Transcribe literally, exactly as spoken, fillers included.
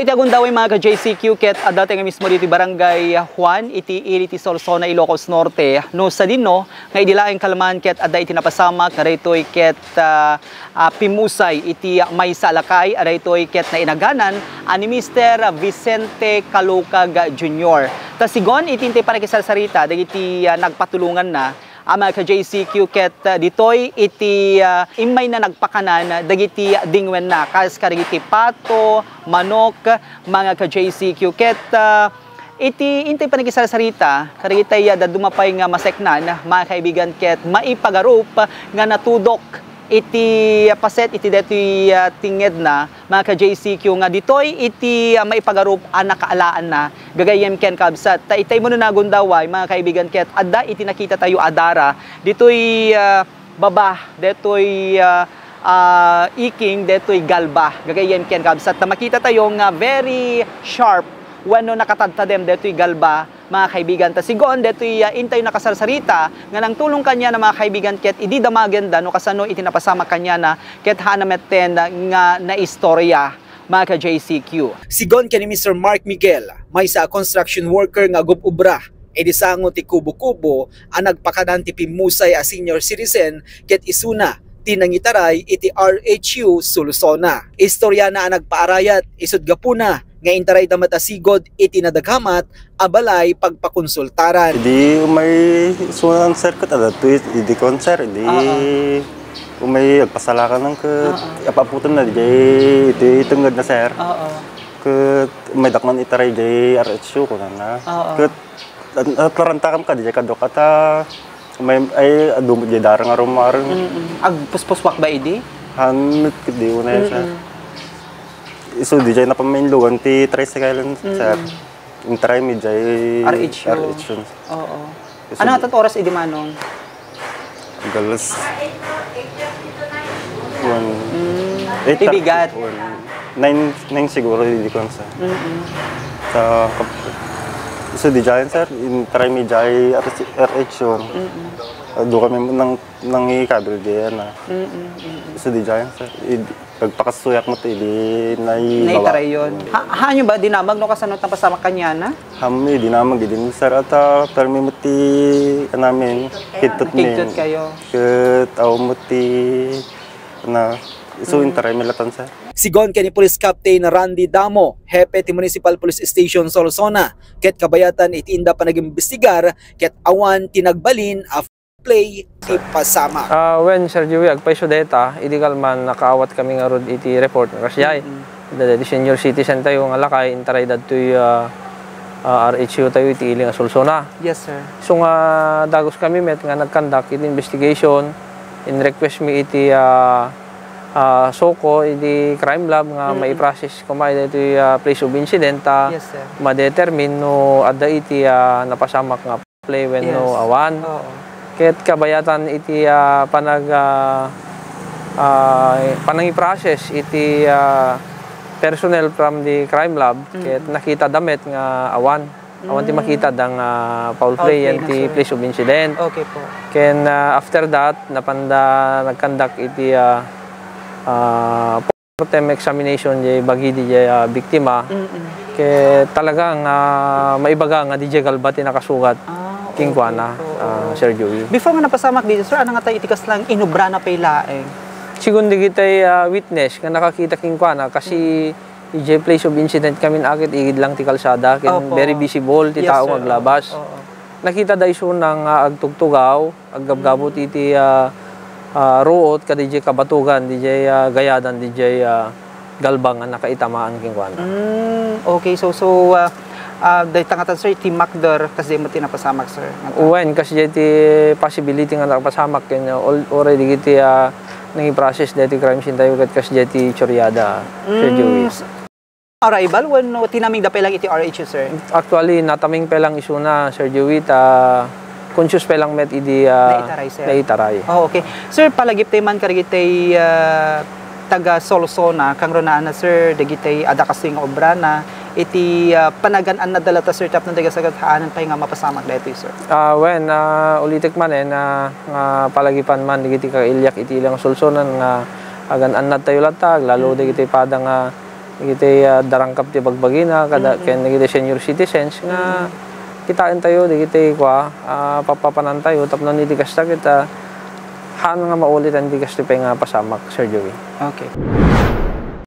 Iti agundaway, mga ka-J C Q, ket adda tayo nga mismo ditoy Barangay Juan, iti ili ti Solsona, Ilocos Norte. No sadino nga idi laeng kalman ket adda iti napasamak nga daytoy ket, ah, ah, pimmusay iti maysa a lakay a daytoy ket nainaganan a ni Mister Vicente Calocag Junior. Ta sigon iti intay pannakisarsaritana dagiti, ah, nagpatulonganna, a mga ka-J C Q, ket, ah, ditoy iti, ah, immayna nagpakanan dagiti dingwenna, kas kadagiti pato, manok, mga ka-J C Q. Ket, ah, iti intay pannakisarsaritana kadagitay, ah, dadduma pay nga maseknan, mga kaibigan, ket maipagarup nga natudok iti paset iti daytoy, ah, tingngedna, mga ka-J C Q, nga ditoy iti, ah, maipagarup a nakaalaanna gagayyem ken kabsat. Ta itay manen nga agundaway, mga kaibigan, ket adda iti nakitatayo a dara ditoy, ah, baba, daytoy, ah, ah, iking daytoy galba gagayyem ken kabsat. Ta makitatayo nga very sharp wenno nakatadtadem daytoy galba, mga kaibigan. Ta sigon daytoy, ah, intayo nakasarsarita nga nangtulong kaniana, mga kaibigan, ket idi damagenda no kasano iti napasamak kaniana, ket haanna metten nga naistorya, mga ka-J C Q. Sigon ken ni Mister Mark Miguel, maysa a construction worker nga agub-ubra iti sango ti Kubo-Kubo a nagpakanan ti pimmusay a senior citizen ket isuna ti nangitaray iti R H U Solsona. Istoriana a nagpaarayat isut' gapuna nga intarayda met a sigud iti nadagamat a balay pagpakonsultaran. Idi umay sunan, sir, ket adda to idi kuan, sir, idi Oo. umay agpasalakan ket Oo. apaaputenna diay iti tengngedna, sir. Oo. Ket umay dakman itaray diay R H U kunana. Oo. Ket at-, atlarantakam kadi diay kadok ata umay ay adu met diay dara nga rumareng. Mm-mm. Agpuspuswak ba idi? Han met ket di unay, sir. Mm-mm. Isu diay napan mainlugan ti tricycle, sir. Mm-mm. Intaray mi diay R H U. R H U. Oo. Isu Ano di- atat oras idi, Manong? Galas one. Mm. Eight thirty, Ibigat. one. Nine, nine siguro, di ko sa. Mm-mm. Sa kap-, isu diay, sir, intaray mi diay R H U. Mm-mm. Adu kami nang, nangikabil diay, na. Mm-mm, mm-mm. Isu diay, sir. Id-, Nagpakasuyak met idi naibaga. Naitarayon. Ha, haanyo ba dinamag no kasano ti napasamak kaniana? Haanmi dinamag idi, sir, ata permi met ti anamin, kidtot mi. Kidtot kayo. Ket awan met ti, na, isu Mm. intaray mi latan, sir. Sigon ken ni Police Captain Randy Damo, hepe ti Municipal Police Station Solsona, ket kabayatan iti inda panagimbestigar, ket awan ti nagbalin a play ti pasamak. Ah, wen, Sir Joey, agpayso dayta, idi kalman nakaawat kami ngarud iti report nga kasdiay. Mm. Dayta ti senior citizen tayo nga lakay, intaray dadtoy, ah, ah, R H U tayo iti ili nga Solsona. Yes, sir. So nga dagus kami met nga nagkandak iti investigation, in-request mi iti, ah, ah, SOCO, iti crime lab nga Mm-mm. mai-process koma iti, ah, place of incident, ah, Yes, sir. ma-determine no adda iti, ah, napasamak nga play wenno Yes. awan. Oo. Ket kabayatan iti, ah, panag-, ah, ah, panangiprocess iti, ah, personnel from the crime lab, ket Mm. nakita da met nga awan. Awan ti Mm. makita da nga foul Foul play play yan na, ti sir. place of incident. Okay po. Ken, ah, after that, napanda nagkandak iti, ah, ah, postmortem examination jay bagidi jay, ah, biktima. Mm-mm. Ket talaga nga maibaga nga diay galba ti nakasugat Ah, kenkuana, okay po. ah, Oo. Sir Joey. Before nga napasamak dita, sir, ano nga tayo iti kaslang inubrana pay laeng? Sigun digitay, ah, witness nga nakakita kenkuana, kasi Mm. idiay place of incident kami, ket igid lang ti kalsada, ken Opo. very visible ti Yes, tao nga sir. aglabas. Oo, oo. Nakita da isuna nga agtugtugaw, aggabgabut Mm. iti, ah, ah, ruot kadi diay kabatogan, diay, ah, gayadan, diay, ah, galbang nga nakaitamaan kenkuana. Mm, okay. So, so, ah, ah, dayta ngata, sir, ti makder, kas di mo ti napasamak, sir, ngata? Wen, kas diay ti possibility nga napasamak, ken, ah, al-, already iti, ah, nangiprocess diay ti crime scene tayo, ket kas diay ti itsuriada, Sir Mm, Joey. s-, arrival wenno tinamingda pay lang iti R H U, sir? Actually, nataming pay lang isuna, Sir Joey, ta conscious pay lang met idi, ah, Naitaray, sir. naitaray. Oh, okay. Sir, palagip tayo man kadagitay, ah, taga Solsona, kangrunaanna, sir, dagitay adda kastoy nga obrana, iti, ah, panagan-annadda latta, sir, tapno dagiti sagat haanen pay nga mapasamak daytoy, sir? Ah, wen, ah, ulitek manen, ah, nga palagipan man dagiti kailiak iti ilang Solsona nga agan-annad tayo latta, lalo Mm. dagiti pada nga dagiti, ah, darangkap ti bagbagina, kada, ken dagiti senior citizens nga kitaentayo dagiti kua, ah, papapanantayo tapno ni di kasta ket, ah, haan nga maulit ti kasta pay nga pasamak, Sir Joey. Okay.